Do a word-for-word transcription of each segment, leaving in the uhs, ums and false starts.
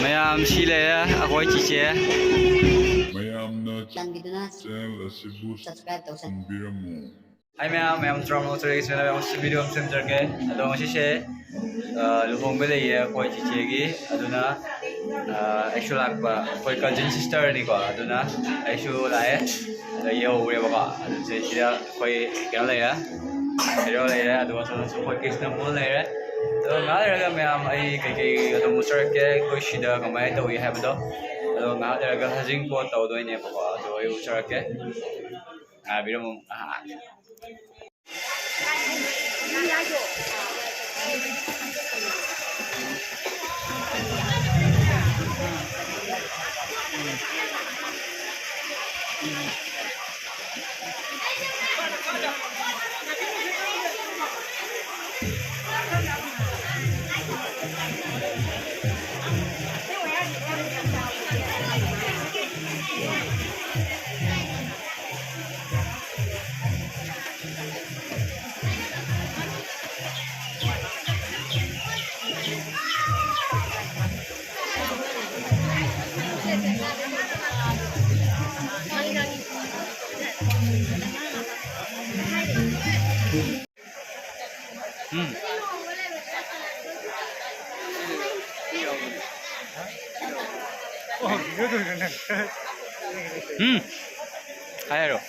ꯃꯌꯥꯝ ꯁꯤ ꯂꯩꯔꯦ ꯑꯩꯈꯣꯏ ꯆꯤꯆꯦ꯫ ꯃꯌꯥꯝꯅ ꯆꯥꯟꯕꯤꯗꯨꯅ channel ꯑꯁꯤꯕꯨ subscribe ꯇꯧꯁꯟꯕꯤꯔꯝꯃꯨ꯫ ꯍꯥꯏ ꯃꯌꯥꯝ, ꯃꯌꯥꯝ ꯇꯔꯥꯃꯉꯥ ꯇꯔꯦꯠꯀꯤ ꯆꯦꯟꯅꯕ ꯌꯥꯝ ꯚꯤꯗꯤꯑꯣ ꯑꯃ ꯁꯦꯝꯖꯔꯛꯀꯦ꯫ ꯑꯗꯣ ꯉꯁꯤꯁꯦ, ꯑ, ꯂꯨꯍꯣꯡꯕ ꯂꯩꯌꯦ ꯑꯩꯈꯣꯏ ꯆꯤꯆꯦꯒꯤ꯫ ꯑꯗꯨꯅ, ꯑ, ꯑꯩꯁꯨ ꯂꯥꯛꯄ, ꯑꯩꯈꯣꯏ cousin sisterꯅꯤꯀꯣ꯫ ꯑꯗꯨꯅ ꯑꯩꯁꯨ ꯂꯥꯛꯑꯦ꯫ ꯑꯗ ꯌꯧꯔꯦꯕꯀꯣ꯫ ꯑꯗꯨ ꯁꯤꯗ ꯑꯩꯈꯣꯏ ꯀꯩꯅꯣ ꯂꯩꯔꯦ, ꯍꯦꯔꯣ ꯂꯩꯔꯦ, ꯑꯗꯨꯒ ꯁꯣꯝꯗꯁꯨ ꯑꯩꯈꯣꯏ ꯀ꯭ꯔꯤꯁꯅ ꯃꯣꯍꯟ ꯂꯩꯔꯦ꯫ ꯑꯗꯣ ꯉꯥꯏꯍꯥꯛ ꯂꯩꯔꯒ ꯃꯌꯥꯝ ꯑꯩ ꯀꯩꯀꯩ ꯑꯗꯨꯝ ꯎꯠꯆꯔꯛꯀꯦ꯫ ꯑꯩꯈꯣꯏ ꯁꯤꯗ ꯀꯃꯥꯏꯅ ꯇꯧꯏ ꯍꯥꯏꯕꯗꯣ꯫ ꯑꯗꯣ ꯉꯥꯏꯍꯥꯛ ꯂꯩꯔꯒ ꯍꯖꯤꯡ ꯄꯣꯠ ꯇꯧꯗꯣꯏꯅꯦꯕꯀꯣ꯫ ꯑꯗꯣ ꯑꯩ ꯎꯠꯆꯔꯛꯀꯦ꯫ ꯉꯥꯏꯕꯤꯔꯝꯃꯨ ꯉꯥꯏꯍꯥꯛ꯫ ꯎꯝ꯫ ꯎꯝ꯫ ꯍꯥꯏꯔꯣ꯫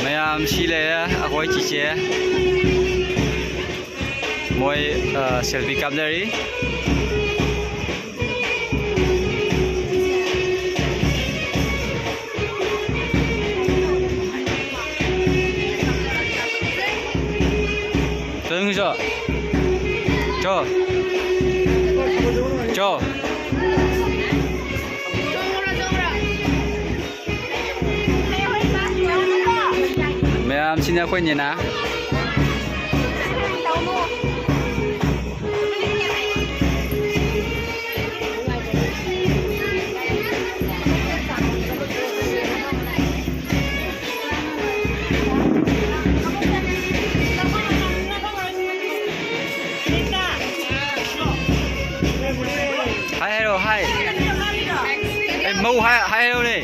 ꯃꯌꯥꯝ ꯁꯤ ꯂꯩꯔꯦ ꯑꯩꯈꯣꯏ ꯆꯤꯆꯦ꯫ ꯃꯣꯏ, ꯑ, selfie ꯀꯥꯞꯅꯔꯤ꯫ ꯆꯣ, ꯆꯣ꯫ ꯆꯣ꯫ ꯆꯣ꯫ ꯁꯤꯅ ꯑꯩꯈꯣꯏ ꯅꯦꯅꯥ꯫ ꯍꯥꯏ ꯍꯥꯏꯔꯣ, ꯍꯥꯏ꯫ ꯑꯦ, ꯃꯧ ꯍꯥꯏ, ꯍꯥꯏ ꯍꯥꯏꯔꯣꯅꯦ꯫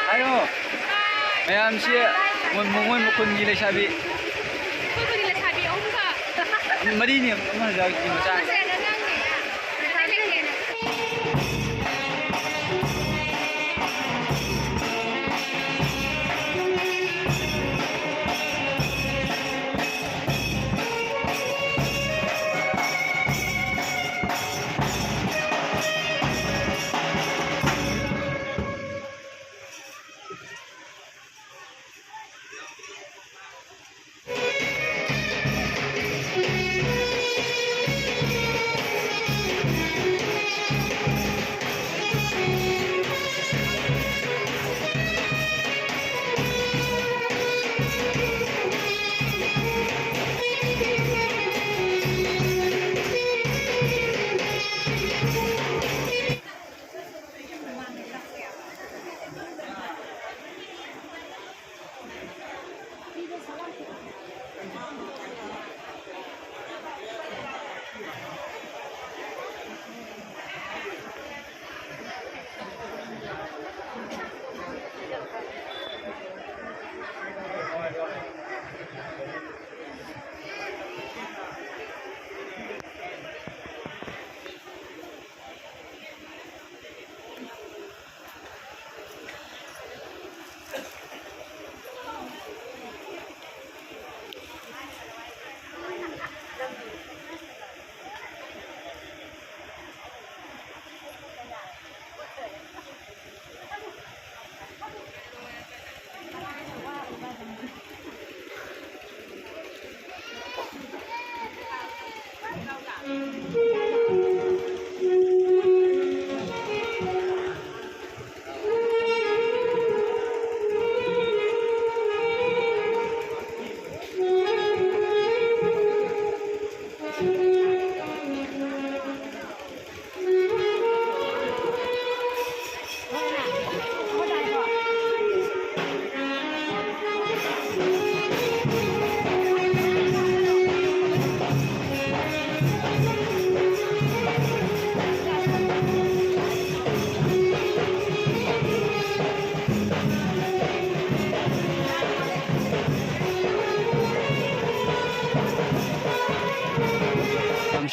ꯍꯥꯏꯔꯣ꯫ ꯃꯌꯥꯝꯁꯤ ꯃꯣꯏ, ꯃꯣꯏ ꯃꯈꯨꯟꯒꯤ ꯂꯩꯁꯥꯕꯤ꯫ ꯑꯩꯈꯣꯏ ꯈꯨꯟꯒꯤ ꯂꯩꯁꯥꯕꯤ ꯑꯍꯨꯝꯒ꯫ ꯃꯔꯤꯅꯦ, ꯑꯃ ꯍꯧꯖꯤꯛ ꯍꯧꯖꯤꯛꯀꯤ ꯃꯆꯥ꯫ ꯑꯃꯁꯦ ꯑꯉꯥꯡꯅꯦ꯫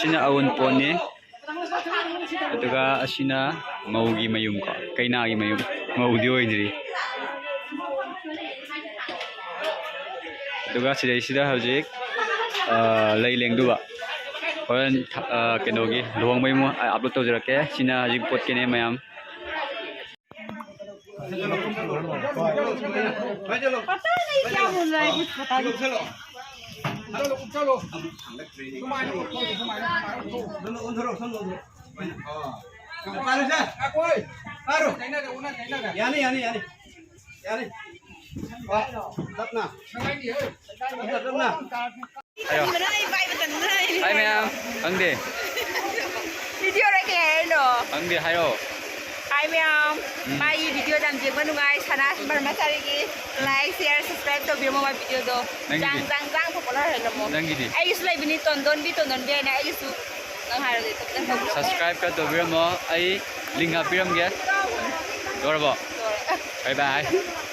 ꯑꯁꯤꯅ ꯑꯋꯨꯟꯄꯣꯠꯅꯤ꯫ ꯑꯗꯨꯒ ꯑꯁꯤꯅ ꯃꯧꯒꯤ ꯃꯌꯨꯝ ꯀꯣ, ꯀꯩꯅꯥꯒꯤ ꯃꯌꯨꯝ, ꯃꯧꯗꯤ ꯑꯣꯏꯗ꯭ꯔꯤ꯫ ꯑꯗꯨꯒ ꯁꯤꯗꯩꯁꯤꯗ ꯍꯧꯖꯤꯛ, ꯑ, ꯂꯩ ꯂꯦꯡꯗꯨꯕ꯫ ꯍꯣꯔꯦꯟ, ꯑ, ꯀꯩꯅꯣꯒꯤ ꯂꯨꯍꯣꯡꯕꯩ ꯑꯃꯨꯛ upload ꯇꯧꯖꯔꯛꯀꯦ꯫ ꯁꯤꯅ ꯍꯧꯖꯤꯛ ꯄꯣꯠꯀꯤꯅꯦ ꯃꯌꯥꯝ꯫ पता नहीं क्या बोल रहा है, कुछ पता नहीं। चलो, चलो। चलो, चलो। ꯌꯥꯅꯤ, ꯌꯥꯅꯤ, ꯌꯥꯅꯤ꯫ ꯌꯥꯅꯤ꯫ ꯋꯥ, ꯇꯞꯅ꯫ ꯇꯞꯅ, ꯇꯞꯅ꯫ ꯍꯥꯏꯌꯣ꯫ ꯃꯅꯥꯏ ꯄꯥꯏꯕ ꯇꯟꯗꯅ ꯑꯩ ꯍꯥꯏ ꯃꯌꯥꯝ, ꯈꯪꯗꯦ꯫ ꯚꯤꯗꯤꯑꯣ ꯂꯩꯇꯦ ꯍꯥꯏꯔꯅꯣ? ꯈꯪꯗꯦ, ꯍꯥꯏꯔꯣ꯫ ꯍꯥꯏ ꯃꯌꯥꯝ, ꯎꯝ꯫ ꯃꯥꯒꯤ ꯚꯤꯗꯤꯑꯣ ꯌꯥꯝ ꯌꯦꯡꯕ ꯅꯨꯡꯉꯥꯏ, ꯁꯅꯥ ꯕ꯭ꯔꯍꯃꯆꯥꯔꯤꯒꯤ꯫ Like, share, subscribe ꯇꯧꯕꯤꯔꯝꯃꯣ ꯃꯥꯏ ꯚꯤꯗꯤꯑꯣꯗꯣ꯫ ꯅꯪꯒꯤꯗꯤ? ꯖꯥꯡ, ꯖꯥꯡ, ꯖꯥꯡ ꯊꯣꯛꯄ ꯂꯣꯏ ꯍꯩꯔꯝꯃꯣ꯫ ꯅꯪꯒꯤꯗꯤ? ꯑꯩꯒꯤꯁꯨ ꯂꯩꯕꯅꯤ, ꯇꯣꯟꯗꯣꯟꯕꯤ, ꯇꯣꯟꯗꯣꯟꯕꯤ ꯍꯥꯏꯅ ꯑꯩꯒꯤꯁꯨ꯫ ꯅꯪ ꯍꯥꯏꯔꯣ ꯑꯗꯨꯗꯤ, ꯈꯤꯇꯪ ꯇꯧꯕꯤꯔꯝꯃꯣ꯫ Subscribe ꯈꯔ ꯇꯧꯕꯤꯔꯝꯃꯣ, ꯑꯩ link ꯍꯥꯞꯄꯤꯔꯝꯒꯦ꯫ ꯂꯣꯏꯔꯕꯣ? ꯂꯣꯏꯔꯦ꯫ Bye bye꯫